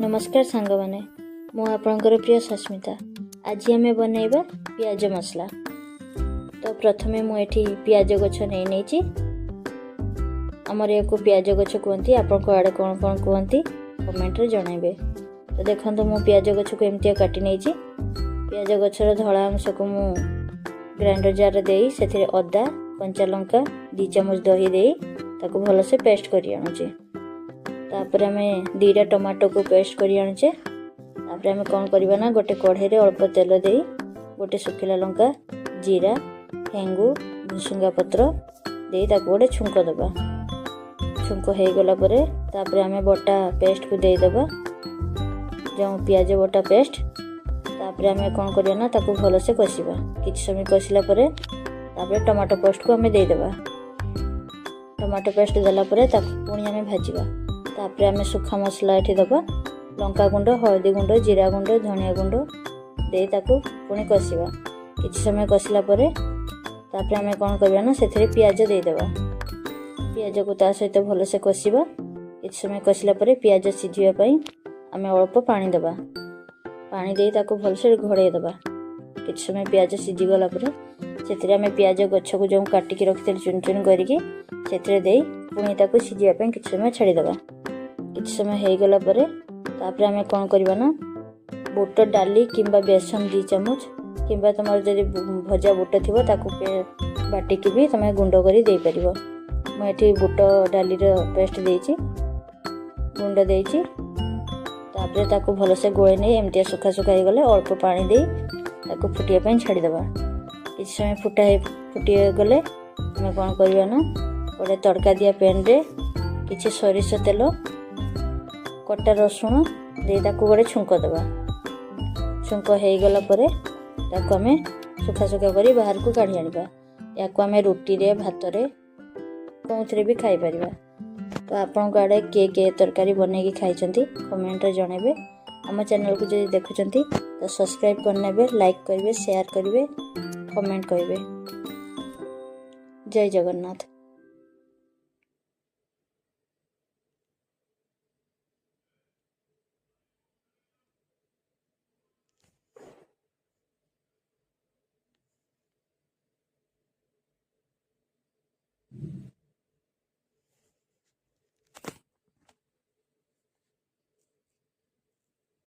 ନମସ୍କାର ସାଙ୍ଗମାନେ, ମୁଁ ଆପଣଙ୍କର ପ୍ରିୟ ସସ୍ମିତା। ଆଜି ଆମେ ବନେଇବା ପିଆଜ ମସଲା। ତ ପ୍ରଥମେ ମୁଁ ଏଠି ପିଆଜ ଗଛ ନେଇ ନେଇଛି। ଆମର ୟାକୁ ପିଆଜ ଗଛ କୁହନ୍ତି। ଆପଣଙ୍କ ଆଡ଼େ କ'ଣ କ'ଣ କୁହନ୍ତି, କମେଣ୍ଟରେ ଜଣାଇବେ। ତ ଦେଖନ୍ତୁ, ମୁଁ ପିଆଜ ଗଛକୁ ଏମିତିଆ କାଟି ନେଇଛି। ପିଆଜ ଗଛର ଧଳା ଅଂଶକୁ ମୁଁ ଗ୍ରାଇଣ୍ଡର ଜାର୍ରେ ଦେଇ ସେଥିରେ ଅଦା, କଞ୍ଚା ଲଙ୍କା, 2 ଚାମଚ ଦହି ଦେଇ ତାକୁ ଭଲସେ ପେଷ୍ଟ କରି ଆଣୁଛି। ତାପରେ ଆମେ 2ଟା ଟମାଟୋକୁ ପେଷ୍ଟ କରି ଆଣୁଛେ। ତାପରେ ଆମେ କ'ଣ କରିବା ନା, ଗୋଟେ କଢ଼େଇରେ ଅଳ୍ପ ତେଲ ଦେଇ ଗୋଟେ ଶୁଖିଲା ଲଙ୍କା, ଜିରା, ହେଙ୍ଗୁ, ଭୁସୁଙ୍ଗା ପତ୍ର ଦେଇ ତାକୁ ଗୋଟେ ଛୁଙ୍କ ଦେବା। ଛୁଙ୍କ ହେଇଗଲା ପରେ ତାପରେ ଆମେ ବଟା ପେଷ୍ଟକୁ ଦେଇଦେବା, ଯେଉଁ ପିଆଜ ବଟା ପେଷ୍ଟ। ତାପରେ ଆମେ କ'ଣ କରିବା ନା, ତାକୁ ଭଲସେ କଷିବା। କିଛି ସମୟ କଷିଲା ପରେ ତାପରେ ଟମାଟୋ ପେଷ୍ଟକୁ ଆମେ ଦେଇଦେବା। ଟମାଟୋ ପେଷ୍ଟ ଦେଲା ପରେ ତାକୁ ପୁଣି ଆମେ ଭାଜିବା। ତାପରେ ଆମେ ଶୁଖା ମସଲା ଏଠି ଦେବା। ଲଙ୍କା ଗୁଣ୍ଡ, ହଳଦୀ ଗୁଣ୍ଡ, ଜିରା ଗୁଣ୍ଡ, ଧନିଆ ଗୁଣ୍ଡ ଦେଇ ତାକୁ ପୁଣି କଷିବା। କିଛି ସମୟ କଷିଲା ପରେ ତାପରେ ଆମେ କ'ଣ କରିବା ନା, ସେଥିରେ ପିଆଜ ଦେଇଦେବା। ପିଆଜକୁ ତା ସହିତ ଭଲସେ କଷିବା। କିଛି ସମୟ କଷିଲା ପରେ ପିଆଜ ସିଝିବା ପାଇଁ ଆମେ ଅଳ୍ପ ପାଣି ଦେବା। ପାଣି ଦେଇ ତାକୁ ଭଲସେ ଘୋଡ଼େଇ ଦେବା। କିଛି ସମୟ ପିଆଜ ସିଝିଗଲା ପରେ ସେଥିରେ ଆମେ ପିଆଜ ଗଛକୁ ଯେଉଁ କାଟିକି ରଖିଥିଲେ ଚୁନ ଚୁନ କରିକି, ସେଥିରେ ଦେଇ ପୁଣି ତାକୁ ସିଝିବା ପାଇଁ କିଛି ସମୟ ଛାଡ଼ିଦେବା। କିଛି ସମୟ ହେଇଗଲା ପରେ ତାପରେ ଆମେ କ'ଣ କରିବା ନା, ବୁଟ ଡାଲି କିମ୍ବା ବେସନ 2 ଚାମଚ, କିମ୍ବା ତୁମର ଯଦି ଭଜା ବୁଟ ଥିବ, ତାକୁ ବାଟିକି ବି ତୁମେ ଗୁଣ୍ଡ କରି ଦେଇପାରିବ। ମୁଁ ଏଠି ବୁଟ ଡାଲିର ପେଷ୍ଟ ଦେଇଛି, ଗୁଣ୍ଡ ଦେଇଛି। ତାପରେ ତାକୁ ଭଲସେ ଗୋଳେଇ ନେଇ ଏମିତିଆ ଶୁଖା ଶୁଖା ହେଇଗଲେ ଅଳ୍ପ ପାଣି ଦେଇ ତାକୁ ଫୁଟିବା ପାଇଁ ଛାଡ଼ିଦେବା। କିଛି ସମୟ ଫୁଟିଗଲେ ଆମେ କ'ଣ କରିବା ନା, ଗୋଟେ ତଡ଼କା ଦିଆ ପ୍ୟାନ୍ରେ କିଛି ସୋରିଷ ତେଲ, କଟା ରସୁଣ ଦେଇ ତାକୁ ଗୋଟେ ଛୁଙ୍କ ଦେବା। ଛୁଙ୍କ ହେଇଗଲା ପରେ ତାକୁ ଆମେ ଶୁଖା ଶୁଖା କରି ବାହାରକୁ କାଢ଼ି ଆଣିବା। ଏହାକୁ ଆମେ ରୁଟିରେ, ଭାତରେ, କେଉଁଥିରେ ବି ଖାଇପାରିବା। ତ ଆପଣଙ୍କ ଆଡ଼େ କିଏ କିଏ ତରକାରୀ ବନେଇକି ଖାଇଛନ୍ତି, କମେଣ୍ଟରେ ଜଣାଇବେ। ଆମ ଚ୍ୟାନେଲକୁ ଯଦି ଦେଖୁଛନ୍ତି ତ ସବସ୍କ୍ରାଇବ୍ କରିନେବେ, ଲାଇକ୍ କରିବେ, ସେୟାର କରିବେ, କମେଣ୍ଟ କରିବେ। ଜୟ ଜଗନ୍ନାଥ।